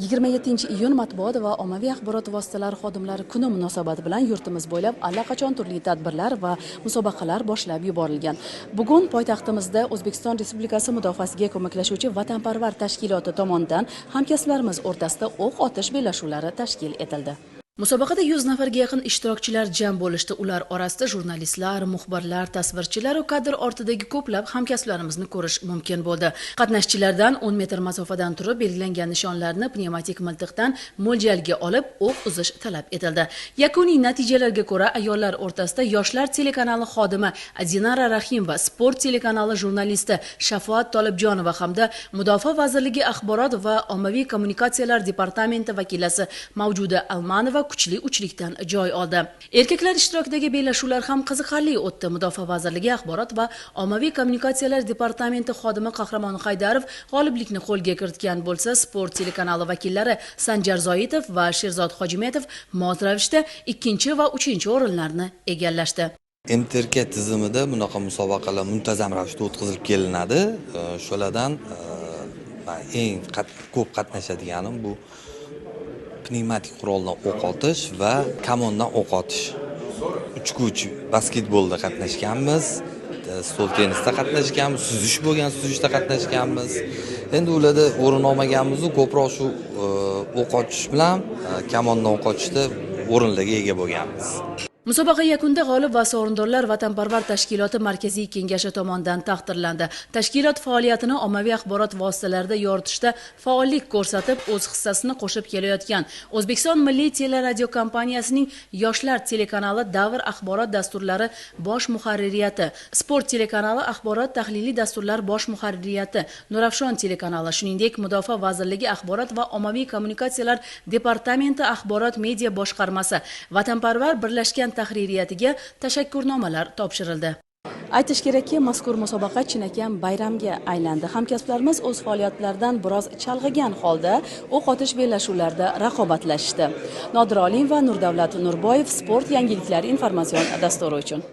27-iyun matbuot va ommaviy axborot vositalari xodimlari kuni munosabati bilan yurtimiz bo'ylab allaqachon turli tadbirlar va musobaqalar boshlab yuborilgan. Bugun poytaxtimizda O'zbekiston Respublikasi mudofaasiga ko'maklashuvchi vatanparvar tashkiloti tomonidan hamkasblarimiz o'rtasida o'q otish bellashuvlari tashkil etildi. Musobaqada 100 nafarga yaqin ishtirokchilar jam bo'lishdi. Ular orasida jurnalistlar, muxbirlar, tasvirchilar va kadr ortidagi ko'plab hamkasblarimizni ko'rish mumkin bo'ldi. Qatnashchilardan 10 metr masofadan turib belgilangan nishonlarni pnevmatik miltiqdan mo'ljalga olib o'q uzish talab etildi. Yakuniy natijalarga ko'ra ayollar o'rtasida Yoshlar telekanali xodimi Dinara Rahimova, Sport telekanali jurnalisti Shafoat Tolibjonova hamda Mudofaa vazirligi axborot va ommaviy kommunikatsiyalar departamenti vakilasi Mavjuda Almanova kuchli uchlikdan joy oldi. Erkaklar ishtirokidagi bellashuvlar ham qiziqarli o'tdi. Mudofaa vazirligi axborot va ommaviy kommunikatsiyalar departamenti xodimi Qahramon Haydarov g'oliblikni qo'lga kiritgan bo'lsa, Sport telekanali vakillari Sanjar Zoitov va Sherzod Hojimetov mos ravishda 2 va 3-o'rinlarni egallashdi. MTRK tizimida bunaqa musobaqalar muntazam ravishda o'tkazilib kelinadi. Shulardan eng ko'p qatnashadiganim bu pnevmatik quroldan o'q otish va kamondan o'q otish. 3x3 basketbolda qatnashganmiz, stol tennisda qatnashganmiz, suzish bo'lgan, suzishda qatnashganmiz. Endi ularda o'rin olmaganmiz, ko'proq shu o'q otish bilan kamondan o'q otishda o'rinlarga ega bo'lganmiz. Musobaqa yakunida g'olib va sovrindorlar Vatanparvar tashkiloti markaziy kengashi tomonidan taqdirlandi. Tashkilot faoliyatini ommaviy axborot vositalarida yoritishda faollik ko'rsatib, o'z hissasini qo'shib kelayotgan O'zbekiston Milliy teleradiokompaniyasining Yoshlar telekanali Davr axborot dasturlari bosh muharririyati, Sport telekanali axborot tahliliy dasturlar bosh muharririyati, Nurafshon telekanali, shuningdek Mudofaa vazirligi axborot va ommaviy kommunikatsiyalar departamenti axborot media boshqarmasi Vatanparvar birlashgan tahririyatiga tashakkurnomalar topshirildi. Aytish kerakki, mazkur musobaqa chinakam bayramga aylandi. Hamkasblarimiz o'z faoliyatlaridan biroz chalg'igan holda o'q otish bellashuvlarida raqobatlashishdi. Nodira Olimova, Nurdavlat Nurboyev, sport yangiliklari informatsion dasturi uchun.